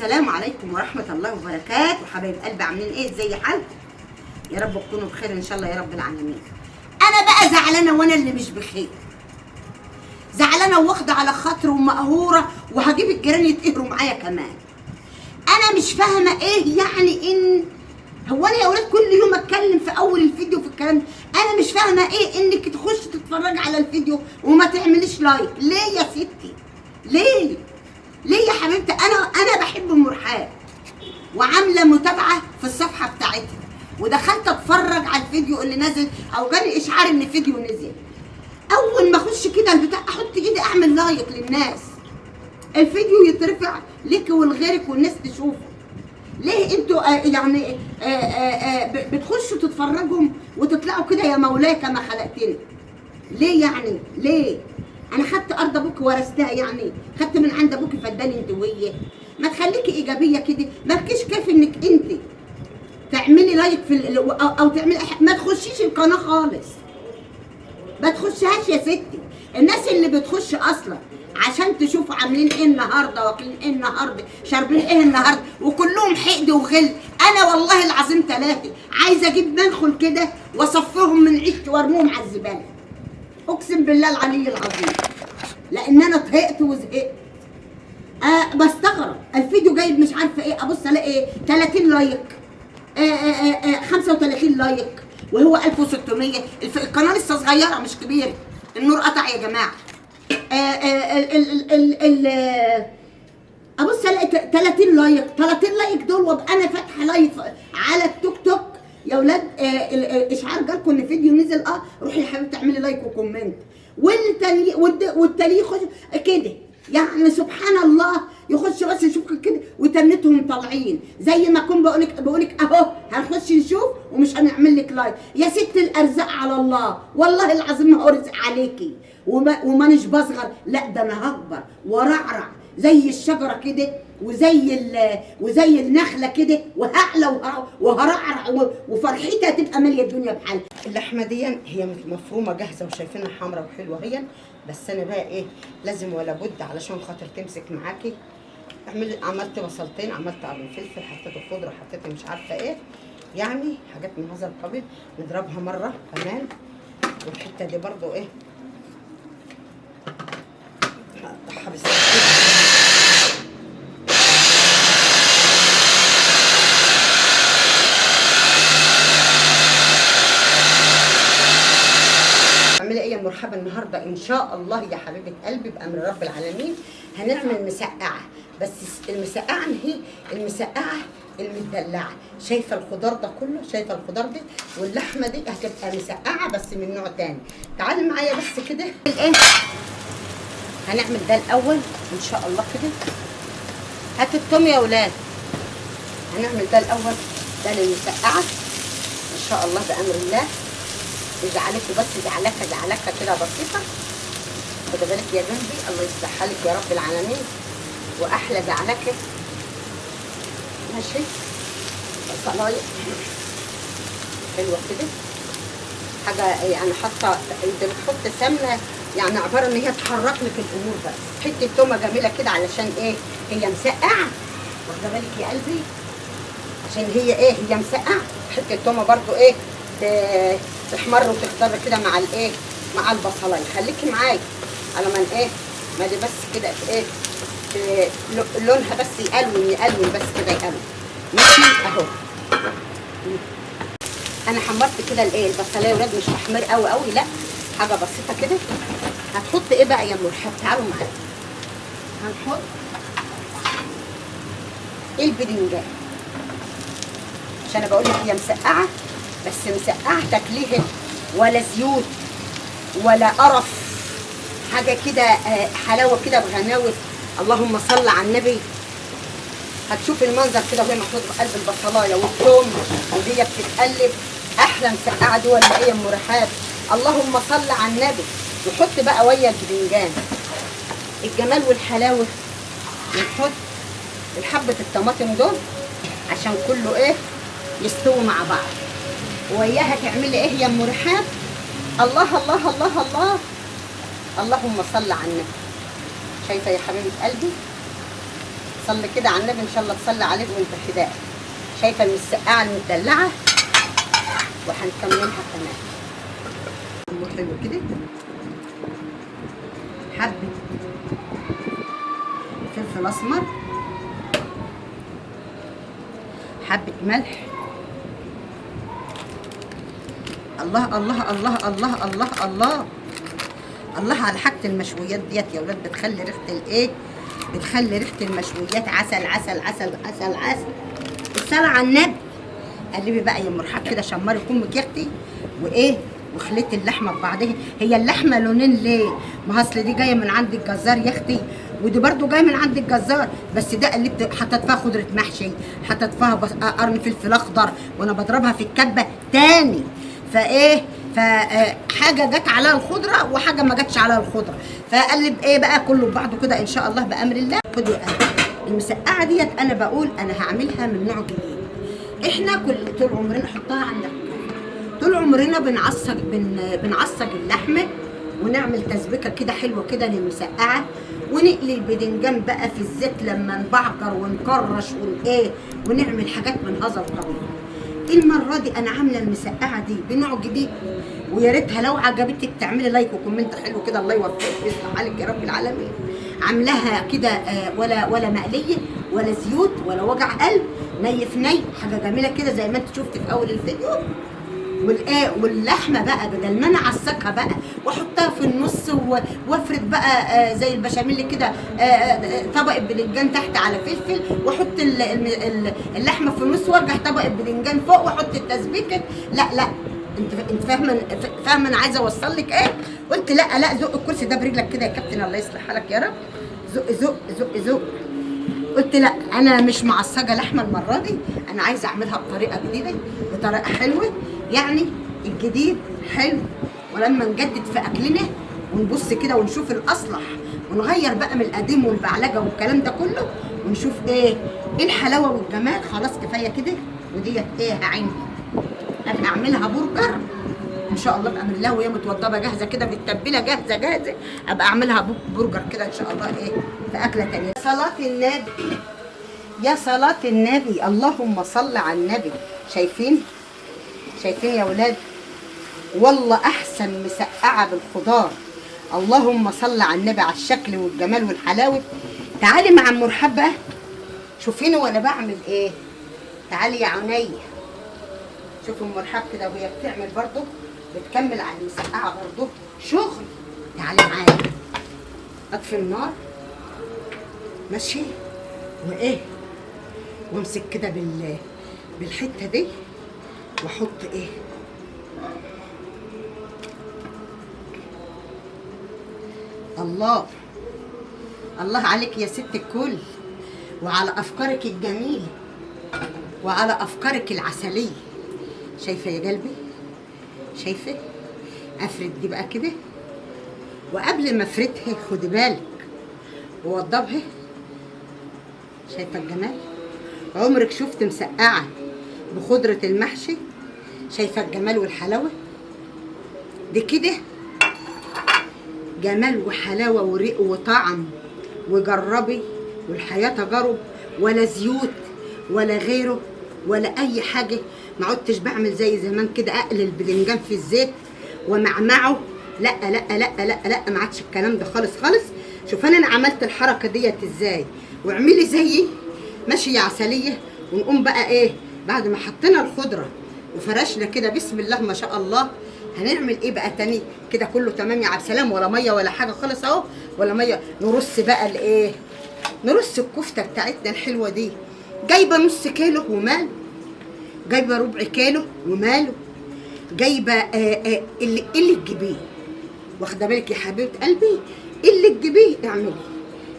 السلام عليكم ورحمة الله وبركاته. حبايب قلبي عاملين ايه؟ ازي حالكم؟ يا رب تكونوا بخير ان شاء الله يا رب العالمين. انا بقى زعلانة وانا اللي مش بخير، زعلانة وواخدة على خاطر ومقهورة، وهجيب الجيران يتقهروا معايا كمان. انا مش فاهمة ايه يعني ان هو انا يا ولاد كل يوم اتكلم في اول الفيديو في الكلام ده، انا مش فاهمة ايه انك تخش تتفرج على الفيديو وما تعمليش like. ليه يا ستي؟ ليه؟ ليه يا حبيبتي؟ انا بحب ام رحاب وعامله متابعه في الصفحة بتاعتها، ودخلت اتفرج على الفيديو اللي نزل او جالي اشعار ان الفيديو نزل. اول ما اخش كده البتاع احط ايدي اعمل like للناس، الفيديو يترفع لك ولغيرك والناس تشوفه. ليه انتوا يعني بتخشوا تتفرجوا وتطلعوا كده يا مولاي كما خلقتني؟ ليه يعني؟ ليه؟ انا خدت ارض ابوك ورثتها، يعني خدت من عند ابوك فداني انت وهي. ما تخليكي ايجابية كده، مالكيش كيف انك انت تعملي like في او تعملي، ما تخشيش القناة خالص، ما تخشهاش يا ستي. الناس اللي بتخش اصلا عشان تشوفوا عاملين ايه النهارده، واكلين ايه النهارده، شاربين ايه النهارده، وكلهم حقد وغل. انا والله العظيم ثلاثة عايزه اجيب منخل كده واصفيهم من عيشتي وارميهم على الزبالة، اقسم بالله العلي العظيم، لان انا طهقت وزهقت. بستغرب الفيديو جايب مش عارفه ايه، ابص الاقي 30 like، 35 like، وهو 1600. القناة لسه صغيرة مش كبيرة. النور قطع يا جماعة. ال ال ابص الاقي 30 like، 30 like دول، وابقى انا فاتحة live على التوك توك يا ولاد. اشعار جالكم ان فيديو نزل، روحي يا حبيبتي اعملي like و comment، والتاني والتاني يخش كده، يعني سبحان الله يخش بس يشوف كده وتنتهم طالعين زي ما اكون بقولك اهو هنخش نشوف ومش هنعمل لك like. يا ست الارزاق على الله، والله العظيم ما هو رزق عليكي، ومانيش بصغر، لا ده انا هكبر ورعرع زي الشجرة كده وزي النخلة كده، وهعلى وهرعرع وفرحتي هتبقى ماليه الدنيا بحالها. اللحمة دي هي مفرومه جاهزة وشايفينها حمراء وحلوه هي، بس انا بقى ايه لازم ولا بد علشان خاطر تمسك معاكي. عملت بصلتين، عملت قرن فلفل، حطيت الخضرة، حطيت مش عارفه ايه، يعني حاجات من هذا القبيل. نضربها مرة كمان. والحتة دي برضو ايه هقطعها بالسكينة. مرحبا. النهارده ان شاء الله يا حبيبه قلبي بامر رب العالمين هنعمل مسقعه، بس المسقعه هي المسقعه المدلعه. شايفه الخضار ده كله؟ شايفه الخضار دي واللحمة دي هتبقى مسقعه بس من نوع تاني. تعالي معايا بس كده. الايه هنعمل ده الاول ان شاء الله كده. هاتوا التوم يا ولاد. هنعمل ده الاول، ده للمسقعه ان شاء الله بامر الله. ازعلكوا بس زعلكه زعلكه كده بسيطة، خد بالك يا جنبي، الله يصلح حالك يا رب العالمين. واحلى زعلكه ماشي، بصلايه حلوة كده، حاجة يعني حاطه، انت بتحط سمنه يعني عبارة ان هي تحرك لك الامور. بس حتة تومة جميلة كده علشان ايه هي مسقعه، واخده بالك يا قلبي، عشان هي ايه هي مسقعه. حتة تومة برده ايه تحمر وتخضر كده مع الايه مع البصلايه. خليكي معايا على ما ايه ما دي بس كده ايه لونها بس يقلون يقلون بس كده يقلون ماشي اهو. انا حمرت كده الايه البصلايه يا ولاد، مش تحمير قوي قوي، لا حاجة بسيطة كده. هتحط ايه بقى يا مرحب؟ تعالوا معايا. هنحط البدنجان، عشان انا بقول لك هي مسقعه، بس مسقعه تاكليها ولا زيوت ولا قرف، حاجة كده حلاوة كده بغناوه. اللهم صل على النبي. هتشوف المنظر كده وهي محطوطة في قلب البصلايه والثوم وهي بتتقلب. احلى مسقعه دي ولا ايه يا ام رحاب؟ اللهم صل على النبي. نحط بقى ويا البدنجان الجمال والحلاوه، ونحط الحبة الطماطم دول عشان كله ايه يستوي مع بعض. وياها تعملي ايه يا ام رحاب؟ الله الله الله الله، اللهم صل على النبي. شايفه يا حبيبه قلبي؟ صلي كده على النبي، ان شاء الله تصلي عليك وانت فداء. شايفه المسقعه المدلعه، وهنكملها كمان. حلو كده، حبه فلفل اسمر، حبه ملح. الله الله الله الله الله الله الله على حاجة المشويات ديت يا ولاد، بتخلي ريحه الايه، بتخلي ريحه المشويات عسل عسل عسل عسل عسل. الصلاة على النبي. قلبي بقى يا مرحب كده، شمري كمك يا اختي، وايه وخليت اللحمة ببعضها. هي اللحمة لونين ليه؟ ما اصل دي جاية من عند الجزار يا اختي، ودي برده جاية من عند الجزار، بس ده قلبت حطيت فيها خضرة محشي، حطيت فيها قرن فلفل اخضر، وانا بضربها في الكبه تاني. فايه، فحاجه جت عليها الخضرة وحاجه ما جاتش عليها الخضرة، فاقلب ايه بقى كله ببعضه كده ان شاء الله بامر الله. خدوا المسقعه ديت، انا بقول انا هعملها من نوع جديد. احنا كل طول عمرنا حطها عندك، طول عمرنا بنعصج بنعصج اللحمة ونعمل تسبيكه كده حلوة كده للمسقعه، ونقلي البدنجان بقى في الزيت لما نبعجر ونكرش وايه، ونعمل حاجات من هذا القبيل. المرة دي انا عامله المسقعه دي بنوع جديد، ويا ريتها لو عجبتك تعملي like و comment حلو كده، الله يوفقك ويصلح حالك يا رب العالمين. عاملاها كده ولا مقلية ولا زيوت ولا وجع قلب، ني في ني، حاجة جميلة كده زي ما انت شفت في اول الفيديو. والايه، واللحمة بقى بدل ما انا اعصجها بقى واحطها في النص وافرد بقى زي البشاميل كده طبقه بدنجان تحت على فلفل، واحط اللحمة في النص، وارجع طبقه بدنجان فوق، واحط التسبيكه. لا لا، انت فاهمه انا عايزه اوصل لك ايه؟ قلت لا لا، زق الكرسي ده برجلك كده يا كابتن، الله يصلح حالك يا رب. زق زق زق زق. قلت لا، انا مش معصجه لحمه المرة دي، انا عايزه اعملها بطريقة جديدة، بطريقة حلوة. يعني الجديد حلو، ولما نجدد في اكلنا ونبص كده ونشوف الاصلح، ونغير بقى من القديم والبعلجه والكلام ده كله، ونشوف ايه الحلاوة والجمال. خلاص كفاية كده. وديت ايه هعينها، ابقى اعملها برجر ان شاء الله بامر الله، وهي متوضبه جاهزة كده بالتتبيله جاهزة جاهزة، ابقى اعملها برجر كده ان شاء الله ايه في اكله ثانية. صلاة النبي، يا صلاة النبي، اللهم صل على النبي. شايفين شايفين يا ولاد؟ والله احسن مسقعه بالخضار، اللهم صل على النبي، على الشكل والجمال والحلاوه. تعالي مع ام مرحب بقى، شوفيني وانا بعمل ايه. تعالي يا عينيا، شوفي ام مرحب كده وهي بتعمل برضه، بتكمل على المسقعه برضه شغل. تعالي معايا، اطفي النار ماشي، وايه، وامسك كده بالحتة دي، واحط ايه، الله الله عليك يا ست الكل، وعلى افكارك الجميلة، وعلى افكارك العسليه. شايفه يا قلبي؟ شايفه؟ افرد دي بقى كده، وقبل ما افردها خدي بالك ووضبها. شايفه الجمال؟ عمرك شفت مسقعه بخضره المحشي؟ شايفه الجمال والحلاوه دي كده؟ جمال وحلاوة وريق وطعم، وجربي، والحياة تجارب، ولا زيوت ولا غيره ولا اي حاجة. ما عدتش بعمل زي زمان كده، اقلي البدنجان في الزيت ومعمعه، لا لا لا لا لا، ما عادش الكلام ده خالص خالص. شوف انا عملت الحركة ديت ازاي، واعملي زيي ماشي يا عسلية. ونقوم بقى ايه بعد ما حطينا الخضرة وفرشنا كده بسم الله ما شاء الله، هنعمل ايه بقى تاني كده؟ كله تمام يا عبد السلام، ولا مية ولا حاجة خالص اهو، ولا مية. نرص بقى الايه، نرص الكفتة بتاعتنا الحلوة دي. جايبه نص كيلو وماله، جايبه ربع كيلو وماله، جايبه اللي تجيبيه، واخده بالك يا حبيبه قلبي، اللي تجيبيه اعملي.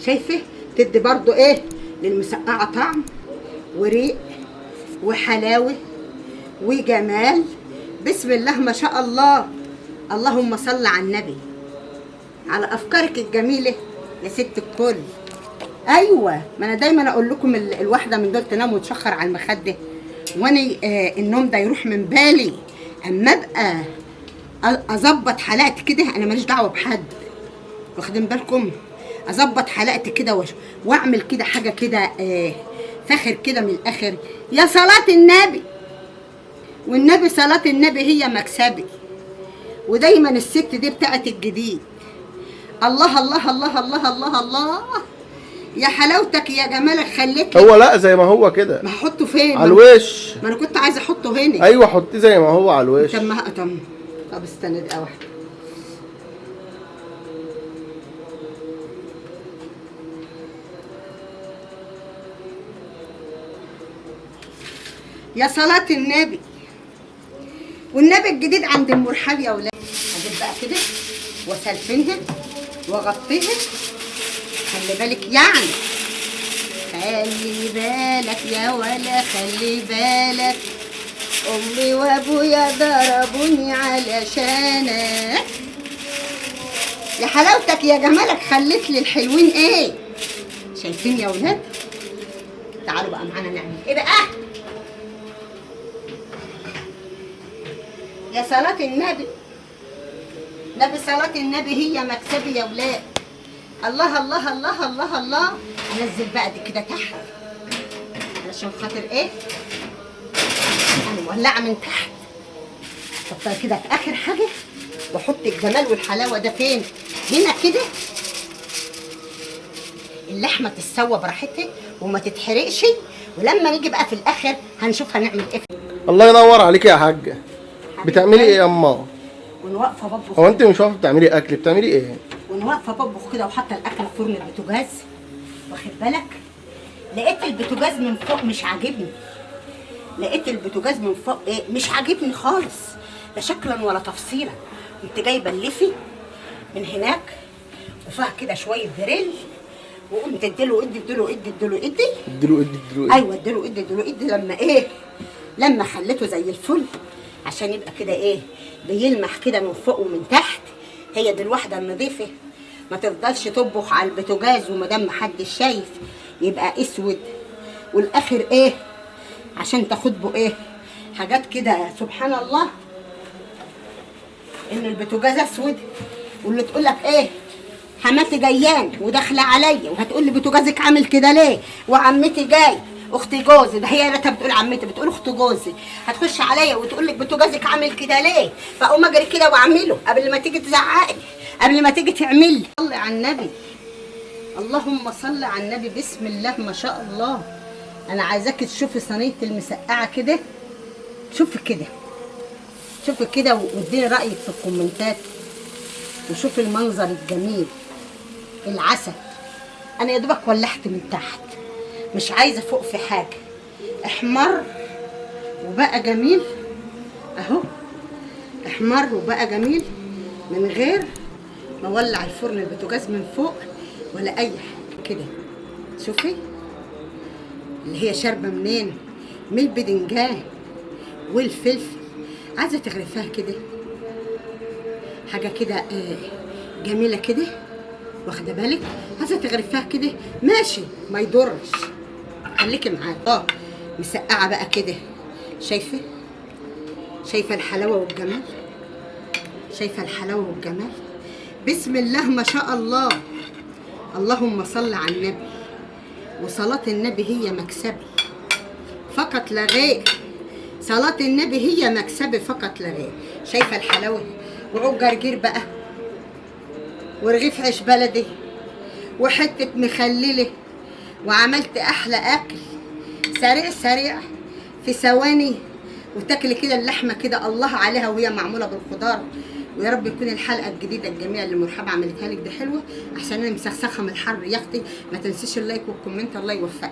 شايفه؟ تدي برضو ايه للمسقعه طعم وريق وحلاوة وجمال. بسم الله ما شاء الله، اللهم صل على النبي، على افكارك الجميلة يا ست الكل. ايوه، ما انا دايما اقول لكم الواحدة من دول تنام وتشخر على المخدة، وانا النوم ده يروح من بالي. اما ابقى اظبط حالاتي كده، انا ماليش دعوه بحد، واخدين بالكم؟ اظبط حلقتي كده واعمل كده حاجة كده فخر كده من الاخر. يا صلاة النبي، والنبي صلاة النبي هي مكسبي، ودايما الست دي بتاعت الجديد. الله الله الله الله الله الله، يا حلاوتك يا جمالك. خليت هو لا زي ما هو كده. ما هحطه فين؟ على الوش. ما انا كنت عايزه احطه هنا. ايوه حطيه زي ما هو على الوش. طب استنى دقيقة واحدة. يا صلاة النبي، والنبي الجديد عند المرحب يا ولاد. هجيب بقى كده واسلفنها واغطيها. خلي بالك يعني، خلي بالك يا ولا، خلي بالك، امي وابويا ضربوني علشانك. يا حلاوتك يا جمالك، خليت لي الحلوين ايه. شايفين يا ولاد؟ تعالوا بقى معانا نعمل ايه بقى. يا صلاة النبي، نبي صلاة النبي هي مكسبي يا ولاد. الله الله الله الله الله. انزل بقى دي كده تحت علشان خاطر ايه؟ انا مولعه من تحت. احطها كده في اخر حاجة، واحط الجمال والحلاوه ده فين؟ هنا كده. اللحمة تتسوى براحتها وما تتحرقش، ولما نيجي بقى في الاخر هنشوف هنعمل ايه. الله ينور عليك يا حاجة. بتعملي ايه يا اما؟ وانا واقفة بطبخ. هو انت مش واقفة بتعملي اكل؟ بتعملي ايه؟ وانا واقفة بطبخ كده وحاطه الاكل في فرن البوتاجاز، واخد بالك؟ لقيت البوتاجاز من فوق مش عاجبني. لقيت البوتاجاز من فوق ايه؟ مش عاجبني خالص، لا شكلا ولا تفصيلا. كنت جايبه اللفي من هناك وفيها كده شوية بريل، وقمت اديله ادي اديله ادي اديله ادي اديله ادي اديله. ايوه اديله ادي اديله ادي. لما ايه؟ لما خليته زي الفل عشان يبقى كده ايه؟ بيلمح كده من فوق ومن تحت. هي دي الواحدة النظيفة، ما تفضلش تطبخ على البوتاجاز وما دام محدش شايف يبقى اسود. والاخر ايه؟ عشان تاخد به ايه؟ حاجات كده. سبحان الله ان البوتاجاز اسود، واللي تقول لك ايه؟ حماتي جيان وداخله عليا وهتقول لي بوتاجازك عامل كده ليه؟ وعمتي جاي، اخت جوزي، ده هي ريتها بتقول عمتي، بتقول اخت جوزي، هتخش عليا وتقول لك بوتاجازك عامل كده ليه؟ فاقوم اجري كده واعمله قبل ما تيجي تزعقلي، قبل ما تيجي تعمل لي. صلي على النبي، اللهم صل على النبي. بسم الله ما شاء الله. انا عايزاكي تشوفي صينية المسقعه كده، شوفي كده، شوفي كده، واديني رايك في الكومنتات، وشوفي المنظر الجميل العسل. انا يا دوبك ولحت من تحت، مش عايزه فوق في حاجة. احمر وبقى جميل اهو، احمر وبقى جميل من غير ما اولع الفرن البوتاجاز من فوق ولا اي حاجة كده. شوفي اللي هي شاربه منين؟ من البدنجان والفلفل. عايزه تغرفها كده حاجة كده جميلة كده، واخده بالك؟ عايزه تغرفها كده ماشي، ما يضرش، خليكي معايا. مسقعه بقى كده، شايفه؟ شايفه الحلاوة والجمال؟ شايفه الحلاوة والجمال؟ بسم الله ما شاء الله، اللهم صل على النبي. وصلاة النبي هي مكسبي فقط لا غير، صلاة النبي هي مكسبي فقط لا غير. شايفه الحلاوة؟ وعود جرجير بقى، ورغيف عيش بلدي، وحتة مخلله، وعملت احلى اكل سريع سريع في ثواني، وتاكلي كده اللحمة كده الله عليها وهي معمولة بالخضار. ويا رب يكون الحلقة الجديدة الجميلة اللي مرحبا عملتها لك دي حلوة، عشان انا مسخسخه من الحر يا اختي. ما تنسيش ال like وال comment، الله يوفقك.